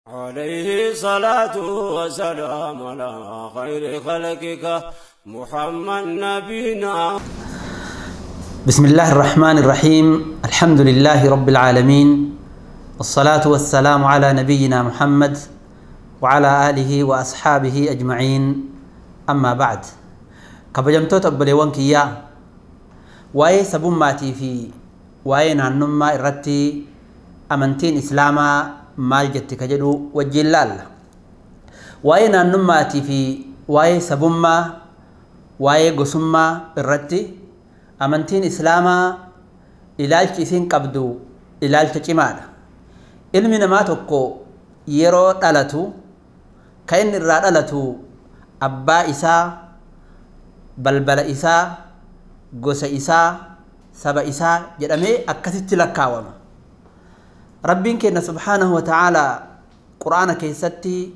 عليه صلاة وسلام على خير خلقك محمد نبينا. بسم الله الرحمن الرحيم. الحمد لله رب العالمين، والصلاة والسلام على نبينا محمد وعلى آله وأصحابه أجمعين، أما بعد. Kabajamtoota obboleewwan kiyyaa, waa'ee sabummaatii fi waa'ee naannummaa irratti amantiin islaamaa maal jetti ka jedhu wajjin laalla. Waa'ee naannummaatii fi waa'ee sabummaa, waa'ee gosummaa irratti amantiin islaamaa ilaalchi isiin qabdu ilaalcha cimaadha. Ilmi namaa tokko yeroo dhalatu, kan inni irraa dhalatu abbaa isaa, balbala isaa, gosa isaa, saba isaa jedhamee akkasitti lakkaawama. Rabbiin keenya subhaanahu wa ta'aalaa quraana keessatti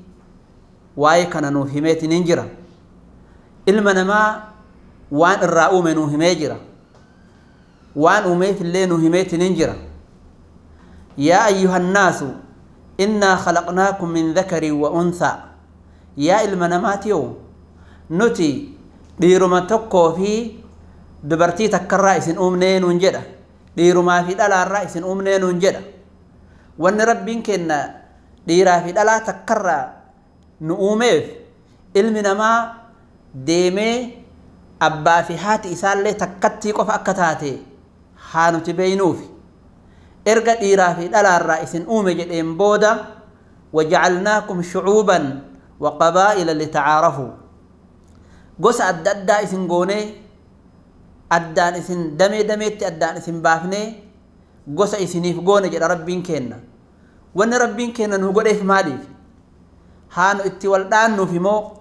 waa'ee kana nuuf himeetiin hin jira. Ilma namaa waan irraa uume nuu himee jira. Waan uumeef illee nuu himeetiin hin jira. Yaa ayyuhannaasu innaa khalaqnaakum min dhakarin wa unthaa. Yaa ilma namaatiyoo, nuti dhiiruma tokkoo fi dubartii takkarraa isin uumnee nuun jedha. Dhiirumaa fi dhalaarraa isin uumnee nuun jedha. Wanni Rabbiin kenna dhiiraa fi dhalaa takkarraa nu uumeef ilmi namaa deemee abbaa fi haati isaallee takkattii qofa akka taate haa nuti beeynuufi. Erga dhiiraa fi dhalaarraa isin uume jedheen booda, wajacalnaakum shucuuban wa qabaa'ila litacaarafuu. Gosa adda addaa isin goonee, addaan isin damee dameetti addaan isin baafnee gosa isiniif goone jedha Rabbiin kenna. Wanni Rabbiin kenna nu godheef maaliif? Haa nu itti wal dhaannuuf immoo,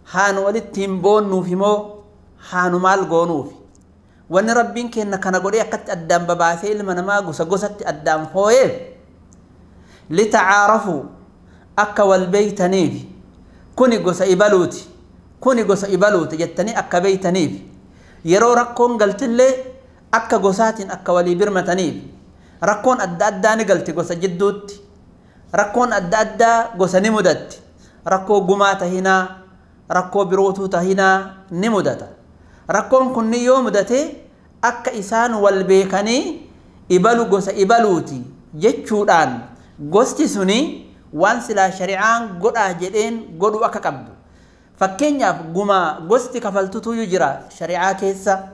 haa nu walitti hin boonnuuf immoo, haa nu maal goonuuf? Wanni Rabbiin kenna kana godhee akkatti addaan babaasee ilma namaa gosa gosatti addaan fooyeef litacaarafuu, akka wal beeytaniif. Kuni gosa ibaluuti, kuni gosa ibaluuti jettanii akka beeytaniif. Yeroo rakkoon galtillee akka gosaatiin akka walii birmataniif. Rakkoon adda addaa ni galti gosa jidduutti. Rakkoon adda addaa gosa ni mudatti. Rakkoo gumaa tahinaa, rakkoo birootuu tahinaa ni mudata. Rakkoon kunni yoo mudate akka isaan wal beekanii ibalu gosa ibaluuti jechuudhaan gosti suni waan silaa shari'aan godhaa jedheen godhuu akka qabdu. Fakkeenyaaf gumaa gosti kafaltutu jira shari'aa keessa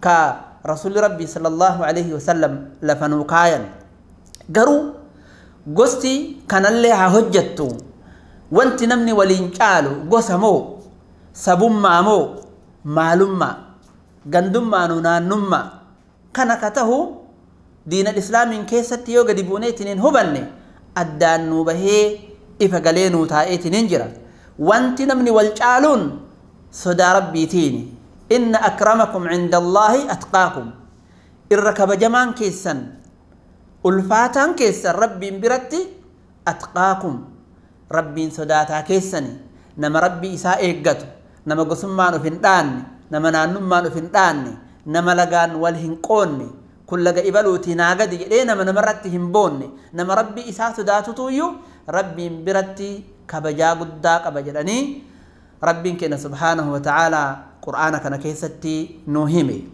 ka Rasuulli Rabbii sallallahu alaihi wasallam lafa nuu kaayan. Garuu gosti kanallee haa hojjettu, wanti namni waliin caalu gosa moo, sabummaa moo, maalummaa, gandummaa nu naannummaa kana ka tahu diina islaamiin keessatti yoo gadi buuneetiin hin hubanne addaan nuu bahee ifa galee nuu taa'eetiin hin jira. Wanti namni wal caaluun sodaa Rabbiitiini. Inna akramakum cinda Allaahi atqaakum. Irra kabajamaan keessan, ulfaataan keessan Rabbiin biratti atqaakum, Rabbiin sodaataa keessani. Nama Rabbii isaa eeggatu, nama gosummaan of hin dhaanne, nama naannummaan of hin dhaanne, nama lagaan wal hin qoonne, kun laga ibaluutii naa gadi jedhee nama namarratti hin boonne, nama Rabbii isaa sodaatutuyyuu Rabbiin biratti kabajaa guddaa qaba jedhanii Rabbiin keenya subhaanahu wa ta'aalaa qur'aana kana keessatti nu hime.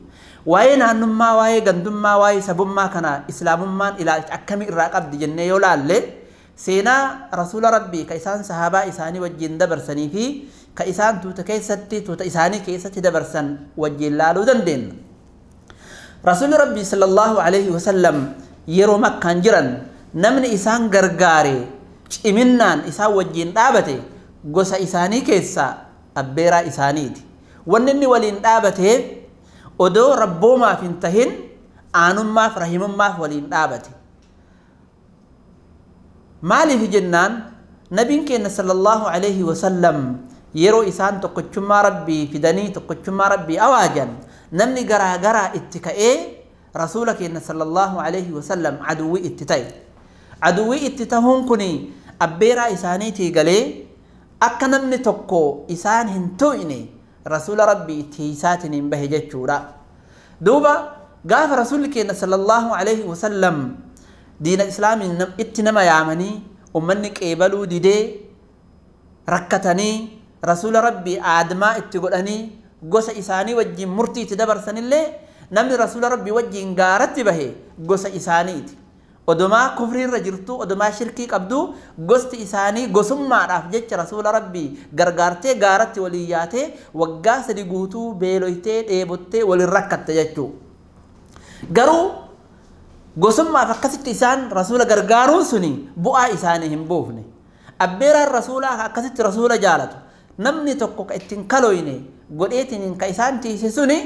Waa'ee naannummaa, waa'ee gandummaa, waa'ee sabummaa kana islaamummaan ilaalcha akkamii irraa qabdi jennee yoo laalle, seenaa Rasuula Rabbii ka isaan sahaabaa isaanii wajjin dabarsanii fi ka isaan tuuta keessatti tuuta isaanii keessatti dabarsan wajjin laaluu dandeenya. Rasuulli Rabbii sallallahu alaihi wasallam yeroo Makkaan jiran namni isaan gargaare, ciminnaan isaan wajjin dhaabate gosa isaanii keessaa abbeeraa isaaniiti. Wanni inni waliin dhaabateef odoo rabboomaaf hin tahin aanummaaf rahimummaaf waliin dhaabate. Maaliif jennaan, nabiin keenya sallallahu alaihi wasallam yeroo isaan tokkochummaa Rabbii fidanii tokkochummaa Rabbii awaajan, namni garaa garaa itti ka'ee Rasuula keenya sallallahu alaihi wasallam aduwwii itti ta'e. Aduwwii itti tahuun kun abbeeraa isaaniitii galee akka namni tokko isaan hin tu'ine Rasuula Rabbii itti isaatiin hin bahe jechuudha. Duuba gaafa Rasuulli keenya sallallahu alaihi wasallam diina islaamiin itti nama yaamanii Ummanni qeebaluu didee rakkatanii rasuula rabbii aadmaa itti godhanii gosa isaanii wajjin murtii itti dabarsanillee namni rasuula rabbii wajjin gaaratti bahe gosa isaaniiti. Odomaa kufriirra jirtu, odomaa shirkii qabdu, gosti isaanii gosummaadhaaf jecha rasuula rabbii gargaartee gaaratti waliin yaatee waggaa 3 guutuu beeloytee dheebottee waliin rakkatte jechuu. Garuu gosummaaf akkasitti isaan rasuula gargaaruun suni bu'aa isaanii hin buufne. Abbeeraan rasuulaa akkasitti rasuula jaalatu namni tokko ka ittiin kaloyne godheetiin ka isaan tiise suni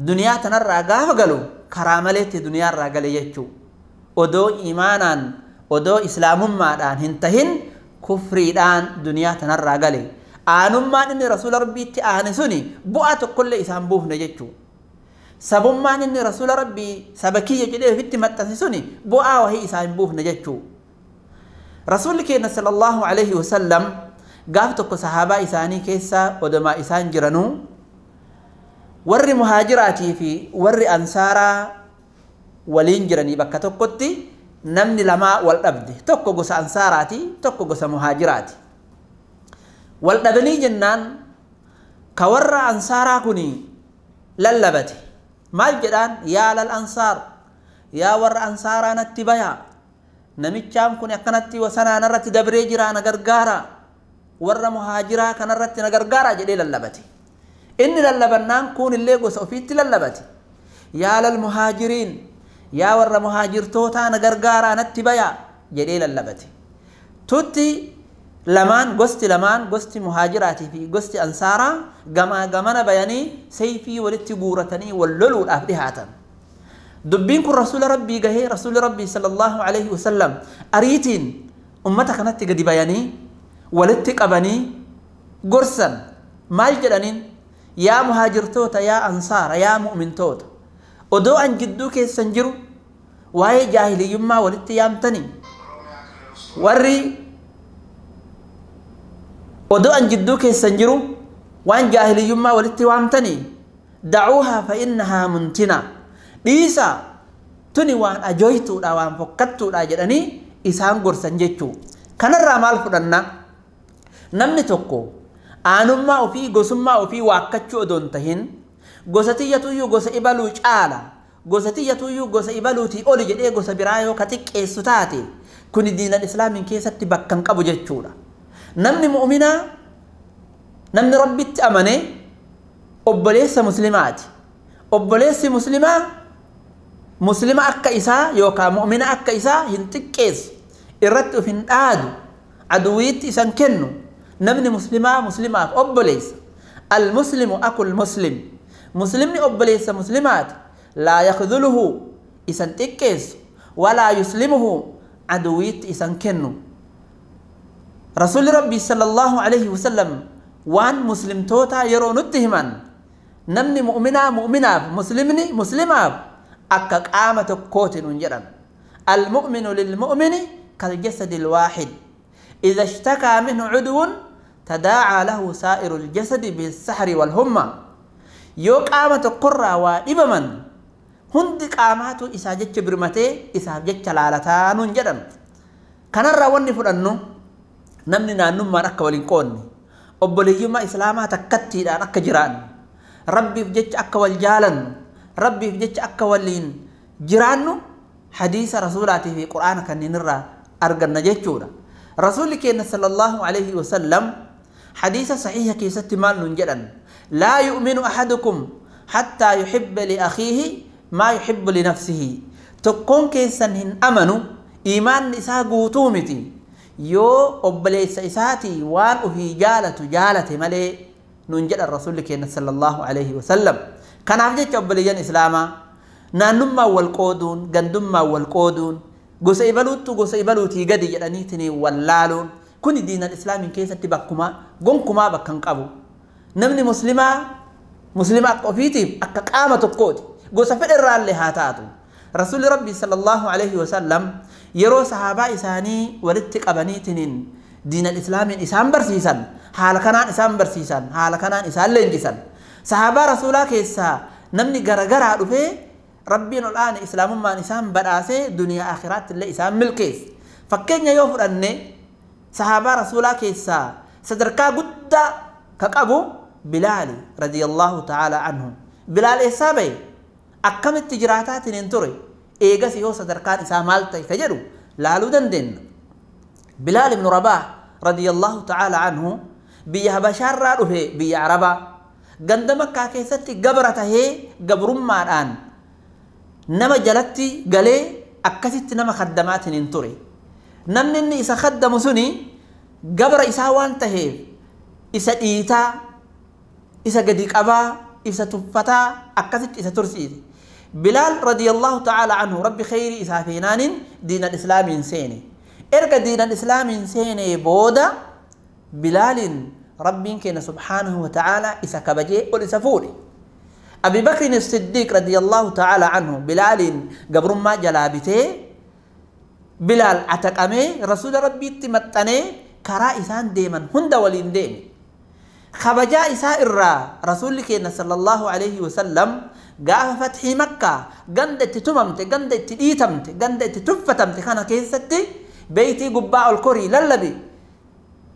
duniyaa tanarraa gaafa galu karaa maleetti duniyaarraa gale jechuu. Odoo imaanaan, odoo islaamummaadhaan hin tahin kufriidhaan duniyaa tanarraa gale. Aanummaan inni rasuula rabbiitti aane suni bu'aa tokkollee isaan buufne jechuu. Sabummaan inni rasuula rabbii saba kiyya jedhee ofitti maxxanse suni bu'aa wahii isaan hin buufne jechuu. Rasuulli keenya sallallahu alaihi wasallam gaaf tokko sahaabaa isaanii keessa odomaa isaan jiranuu warri muhaajiraatii fi warri ansaaraa waliin jiranii bakka tokkotti namni lamaa wal dhabde. Tokko gosa ansaaraati, tokko gosa muhaajiraati. Wal dhabanii jennaan ka warra ansaaraa kuni lallabate. Maal jedhaan? Yaa lal ansaar, yaa warra ansaaraa natti bayaa, namichaan kun akkanatti wasanaa narratti dabree jiraa na gargaara, warra muhaajiraa kanarratti na gargaara jedhee lallabate. Inni lallabannaan kun illee gosa ofiitti lallabate. Yaa lal muhaajiriin, yaa warra muhaajirtootaa na gargaaraa natti bayaa jedhee lallabate. Tutti lamaan, gosti lamaan, gosti muhaajiraatii fi gosti ansaaraa gamaa gamana bayanii sayfii walitti guuratanii wal loluudhaaf dhihaatan. Dubbiin kun rasuula rabbii gahee rasuulli rabbii sallallahu alaihi wasallam ariitiin ummata kanatti gadi bayanii walitti qabanii gorsan. Maal jedhaniin? Yaa muhaajirtoota, yaa ansaara, yaa mu'mintoota, odoo an jidduu keessan jiru waa'ee jaahiliyyummaa walitti yaamtanii, warri odoo an jidduu keessan jiru waan jaahiliyyummaa walitti waamtanii, dacuuhaa fa innahaa muntina, dhiisaa tuni waan ajooytuudha, waan fokkattuudha jedhanii isaan gorsan jechuu. Kanarraa maal fudhanna? Namni tokko aanummaa ofii, gosummaa ofii waakkachuu odoo hin tahin gosa tiyyatuyyuu gosa ibaluu caala, gosa tiyyatuyyuu gosa ibaluutii oli jedhee gosa biraa yoo ka xiqqeessu taate kuni diinan islaamiin keessatti bakka hin qabu jechuudha. Namni mu'minaa, namni rabbitti amane obboleessa muslimaati. Obboleessi muslimaa muslima akka isaa yookaan mu'mina akka isaa hin xiqqeessu, irratti of hin dhaadu, aduwiitti isan kennu. Namni muslimaa muslimaaf obboleessa. Almuslimu akul muslim, muslimni obboleessa muslimaati. Laa yakdhuluhu, isan xiqqeessu, walaa yuslimuhu, aduwiitti isan kennu. Rasuulli rabbii sallallahu alaihi wasallam waan muslimtootaa yeroo nutti himan namni mu'minaa mu'minaaf, muslimni muslimaaf akka qaama tokkooti nuun jedhan. Almu'minu lilmu'mini kaljasadi alwaahid, idha ishtakaa minhu cudwun tadaacaa lahu saa'iru aljasadi bilsahri walhumma. Yoo qaama tokkorraa waa dhibaman hundi qaamaatu isaa jecha birmatee isaaf jecha laalataa nuun jedhan. Kanarraa wanni fudhannu namni naannummaan akka waliin qoodne, obboleeyyummaa islaamaa takkattiidhaan akka jiraannu, rabbiif jecha akka wal jaalannu, rabbiif jecha akka waliin jiraannu hadiisa rasuulaatii fi qur'aana kanneen irraa arganna jechuudha. Rasuulli keenya sallallahu alaihi wasallam hadiisa sahiha keessatti maal nuun jedhan? Laa yu'minu ahadukum hattaa yuhibba li akhiihi maa yuhibbu li nafsihi. Tokkoon keessan hin amanu, iimaanni isaa guutuu miti yoo obboleessa isaatii waan ofii jaalatu jaalate malee nuun jedhan rasuulli keenya sallallahu alaihi wasallam. Kanaaf jecha obboleeyyan islaamaa naannummaan wal qooduun, gandummaan wal qooduun, gosa ibaluuttu gosa ibaluutii gadi jedhaniitiin wallaaluun kuni diinan islaamiin keessatti bakkuma gonkumaa bakka hin qabu. Namni muslimaa muslima akka ofiitiif akka qaama tokkooti, gosa fedherraallee haa taatu. Rasuulli rabbii sallallahu alaihi wasallam yeroo sahaabaa isaanii walitti qabaniitiin diinan islaamiin isaan barsiisan, haala kanaan isaan barsiisan, haala kanaan isaan leenjisan. Sahaabaa rasuulaa keessaa namni garagaraa dhufee rabbiin ol aane islaamummaan isaan badhaasee duniyaa akhiraatti illee isaan milkeesse. Fakkeenya yoo fudhanne sahaabaa rasuulaa keessaa sadarkaa guddaa ka qabu Bilaali radiyallahu ta'ala anhu. Bilaal eessaa bahe? Akkamitti jiraataatiin hin ture? Eegas yoo sadarkaan isaa maal ta'e ka jedhu laaluu dandeenya. Bilaal ibnu Rabaah radiyallahu ta'ala anhu biyya Habashaarraa dhufe biyya Arabaa ganda Makkaa keessatti gabra tahee gabrummaadhaan nama jalatti galee akkasitti nama khaddamaatiin hin ture. Namni inni isa khaddamu suni gabra isaa waan taheef isa dhiitaa, isa gadi qabaa, isa tuffataa akkasitti isa tursiise. Bilaal radiyallahu ta'ala anhu rabbi khayrii isaa feenaanin diinal islaamiin seene. Erga diinal islaamiin seenee booda Bilaalin rabbiin keenya subhaanahu wa ta'ala isa kabajee ol isa fuudhe. Abi Bakrin Siddiq radiyallahu ta'ala anhu Bilaalin gabrummaa jalaa bitee Bilaal ataqamee rasuula rabbiitti maxxanee karaa isaan deeman hunda waliin deeme. Kabajaa isaa irraa rasuulli keenya sallallahu alaihi wasallam gaafa fathii Makkaa ganda itti tumamte, ganda itti dhiitamte, ganda itti tuffatamte kana keessatti beeytii gubbaa ol korii lallabi,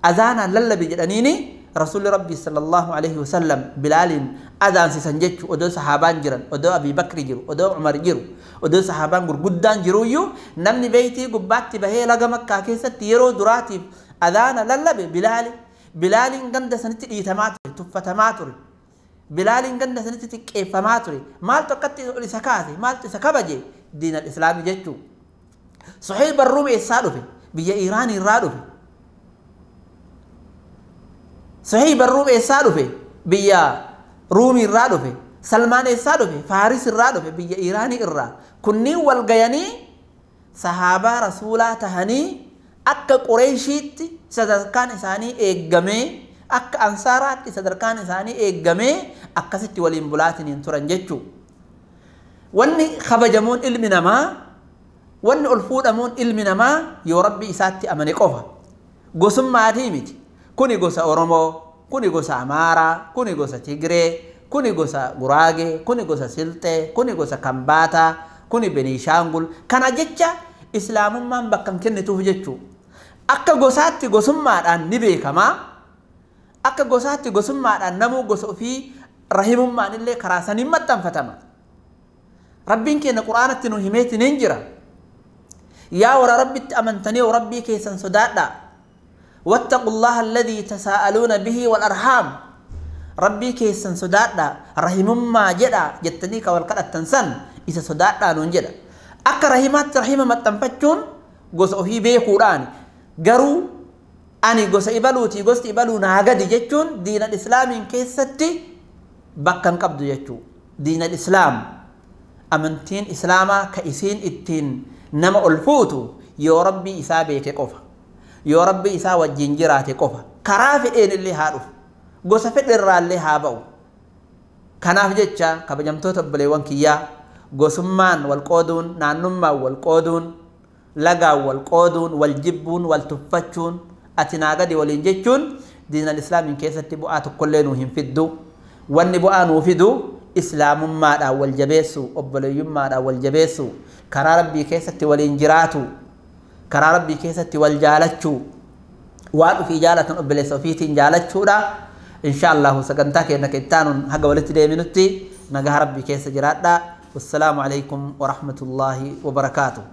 azaanaan lallabi jedhaniini rasuulli rabbii sallallahu alaihi wasallam Bilaaliin azaansisan jechu. Odoo sahaabaan jiran, odoo Abii Bakri jiru, odoo Umar jiru, odoo sahaabaan gurguddaan jiruyyuu namni beeytii gubbaatti bahee laga Makkaa keessatti yeroo duraatiif azaana lallabe Bilaali. Bilaaliin ganda sanitti dhiitamaa ture, tuffatamaa ture. Bilaaliin ganda sanitti xiqqeeffamaa ture. Maaltu akkatti ol isa kaase? Maaltu isa kabaje? Diinal islaamii jechuu. Suhayb Arruum eessaa dhufe? Biyya Iiraanii irraa dhufe. Suhayb Arruum eessaa dhufe? Biyya Ruumii irraa dhufe. Salmaan eessaa dhufe? Faaris irraa dhufe, biyya Iiraanii irraa. Kunniin wal gayanii sahaabaa rasuulaa tahanii akka Qureeshiitti sadarkaan isaanii eeggamee, akka Ansaaraatti sadarkaan isaanii eeggamee akkasitti waliin bulaatiin hin turan jechuu. Wanni kabajamuun ilmi namaa, wanni ol fuudhamuun ilmi namaa yoo rabbi isaatti amane qofa. Gosummaatii miti. Kuni gosa Oromoo, kuni gosa Amaaraa, kuni gosa Tigree, kuni gosa Guraagee, kuni gosa Silxee, kuni gosa Kambaataa, kuni Beniishaangul. Kana jecha islaamummaan bakka hin kennituuf jechuu. Akka gosaatti gosummaadhaan ni beekamaa. Akka gosaatti gosummaadhaan namuu gosa ofii rahimummaan illee karaa saniin maxxanfatama. Rabbiin keenya Quraanatti nu himeetiin hin jira. Yaa warra rabbitti amantanii rabbii keessan sodaadhaa. Wattaqullaha alladhii tasaa'aluuna bihi wal arhaam. Rabbii keessan sodaadhaa, rahimummaa jedhaa jettanii ka wal kadhattan san isa sodaadhaa nuun jedha. Akka rahimaatti rahima maxxanfachuun gosa ofii beekuudhaan. Garuu ani gosa ibaluuti, gosti ibaluu naa gadi jechuun diinal islaamiin keessatti bakka hin qabdu jechuu. Diinal islaam amantiin islaamaa ka isiin ittiin nama ol fuutu yoo rabbii isaa beeke qofa, yoo rabbii isaa wajjin jiraate qofa. Karaa fedheen illee haa dhufu, gosa fedhe irraa illee haa ba'u. Kanaaf jecha kabajamtoota obboleewwan kiyyaa, gosummaan wal qooduun, naannummaan wal qooduun, lagaan wal qooduun, wal jibbuun, wal tuffachuun, ati naa gadi waliin jechuun diinal islaamiin keessatti bu'aa tokkollee nuu hin fiddu. Wanni bu'aa nuu fidu islaamummaadhaan wal jabeessu, obboleeyyummaadhaan wal jabeessu, karaa rabbii keessatti waliin jiraatu, karaa rabbii keessatti wal jaalachuu, waan ofii jaalatan obboleessa ofiitiin jaalachuudha. Insha Allahu sagantaa keenya kettaanuun haga walitti deeminutti nagaa rabbii keessa jiraadha. Wassalaamu alaikum warahmatullaahi wabarakaatuh.